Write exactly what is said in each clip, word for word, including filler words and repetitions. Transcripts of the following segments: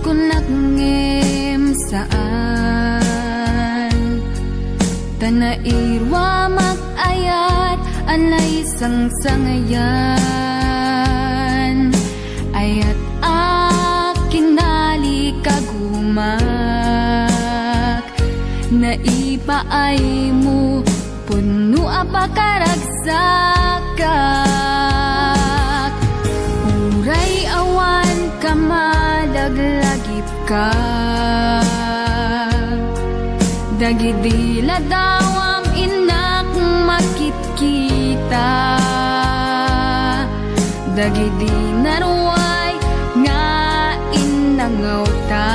Kunak ngem saan, ta nairuamak ayat a naisangsangayan. Ayat a kinalikagumak, naipaaymo, pudno a pakaragsakak. Uray awan ka malaglagipka, dagidi ladawam innak makitkita. Dagidi naruay nga innangawta,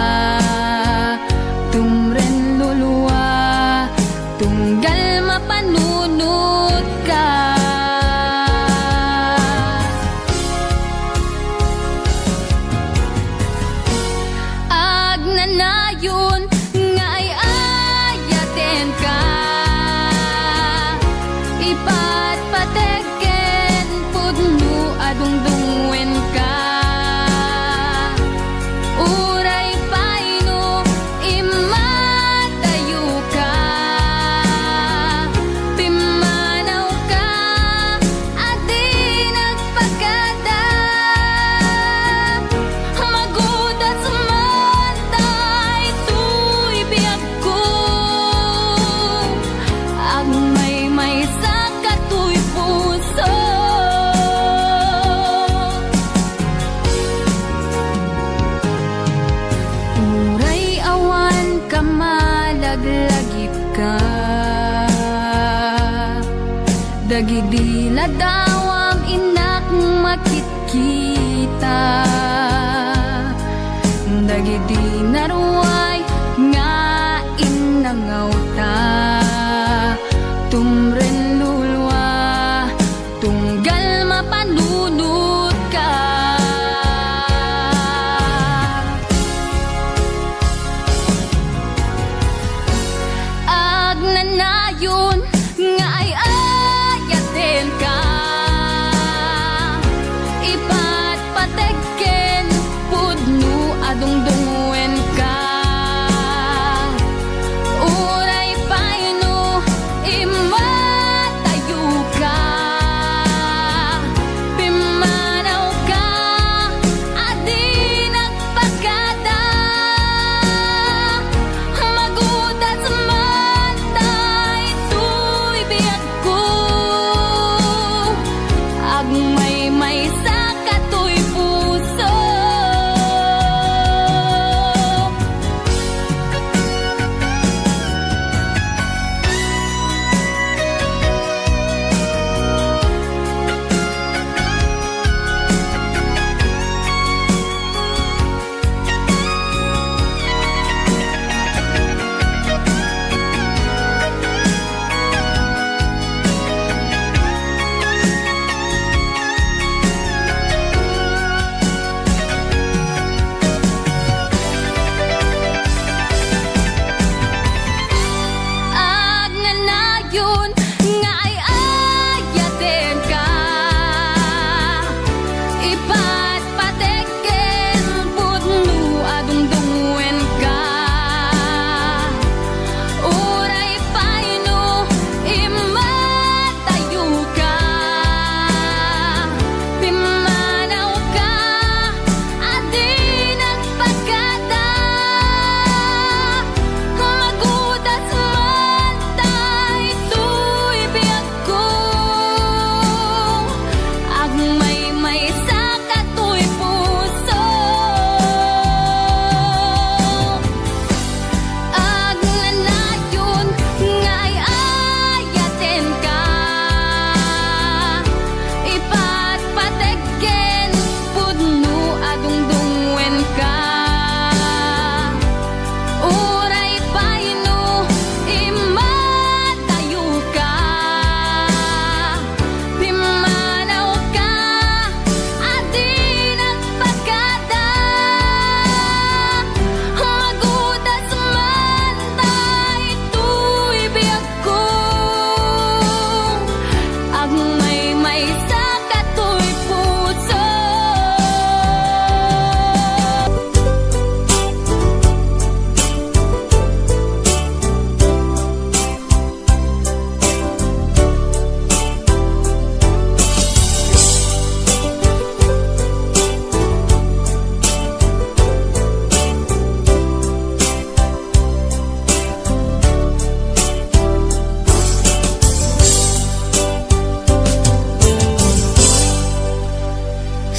tumren lulua, tunggal mapanunotka. Agnanayon nga ay-ayatenka, ipatpateg ken pudno a dungdungngoenka. Uray pay no immadayoka, pimmanawka a di nagpakada. Magudas man daytoy biag ko, agmaymaysa katoy puso. Uray awan ka malaglagipka, dagidi ladawam innak makitkita. Dagidi naruay nga innangawta, tumren lulua, tunggal mapanunotka. Agnanayon nga ay-ayatenka, ipatpateg ken pudno a dungdungngoenka. Uray pay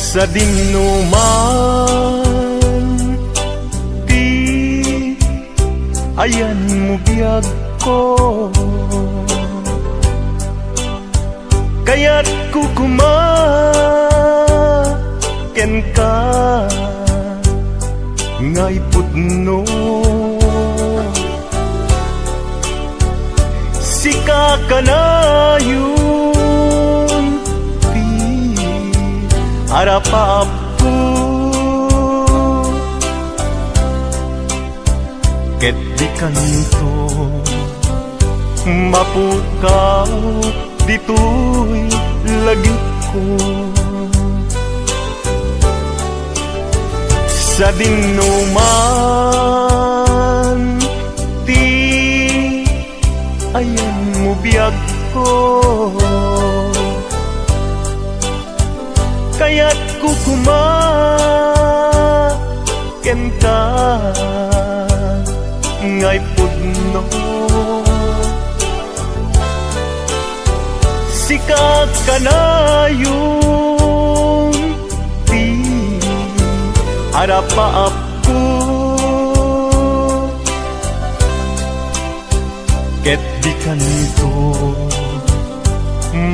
Sadinoman ti ayanmo biagko, kayatko koma kenka nga ipudno. Sika kanayon ti arapaapko, ket dikanto mapukaw ditoy lagipko. Sadinoman ti ayanmo biagko, kayatko koma kenka nga ipudno. Sika kanayon ti arapaapko, ket dikanto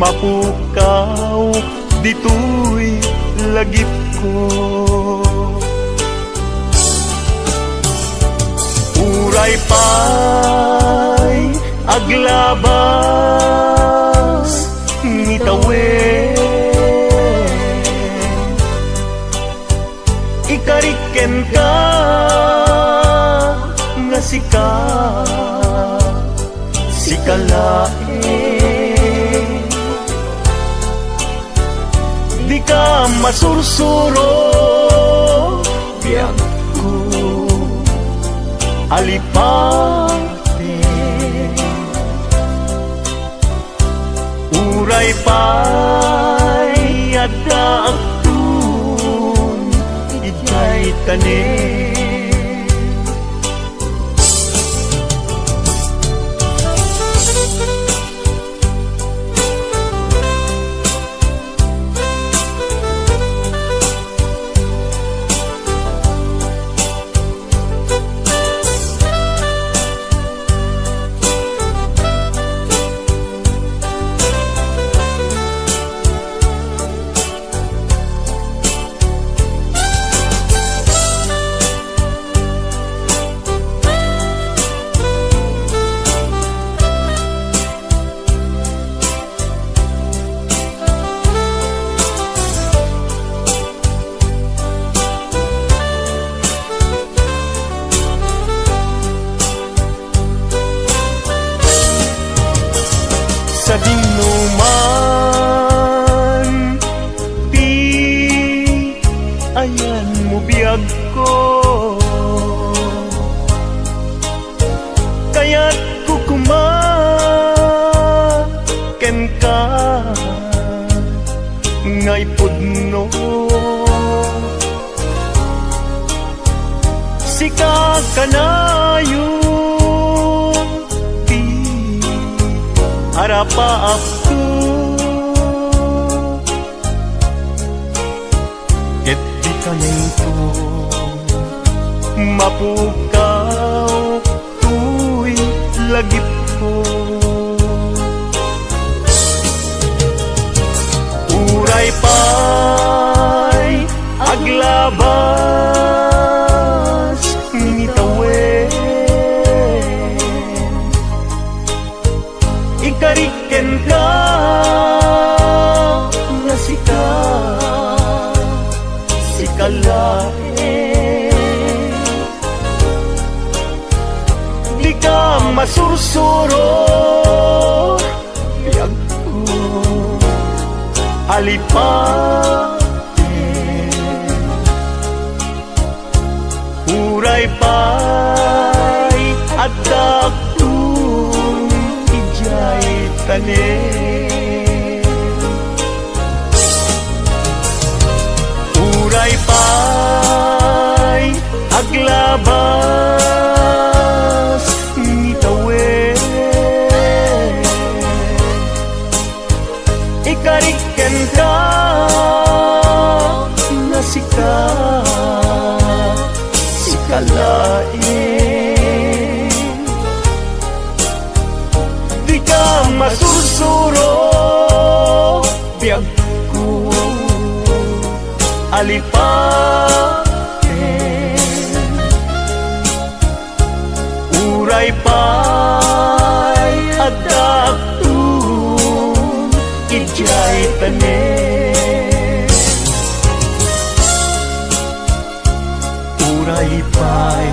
mapukaw ditoy lagipko. Uray pay aglabas ni tawen, ikarik kenka nga sika, sika laeng. Dika masursuro, biagko, alipaten. Uray pay addaakton idiay tanem. Sadinoman ti ayanmo biagko, kayatko koma kenka nga ipudno. Sika kanayon ti arapaapko, ket dikanto mapukaw toy lagipko. Uray pay aglabas ni tawen, ikarik kenka nga sika, sika laeng. Dika masursuro, biagko, alipaten. Uray pay addaakton idiay tanem. Uray pay aglabas ni tawen, ikarik kenka laeng. Dika masursuro, biagko, alipaen. Uray pay addakton idiay tanem. Uray pay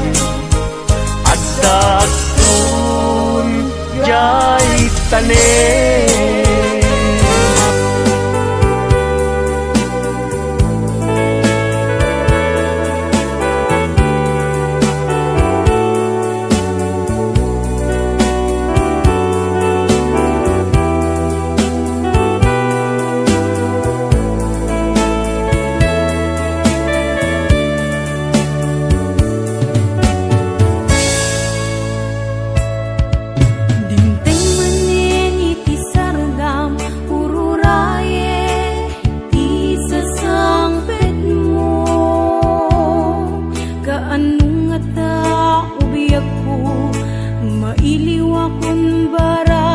addakton diay tanem. Dimteng manen iti sargam, ururaye ti sasangpetmo. Kaano ngata, o biagko, mailiwakon bara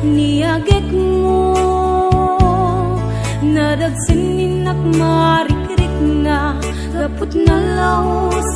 ni agekmo? Nadagsen ni innak marikrikna, gapu ta nalaus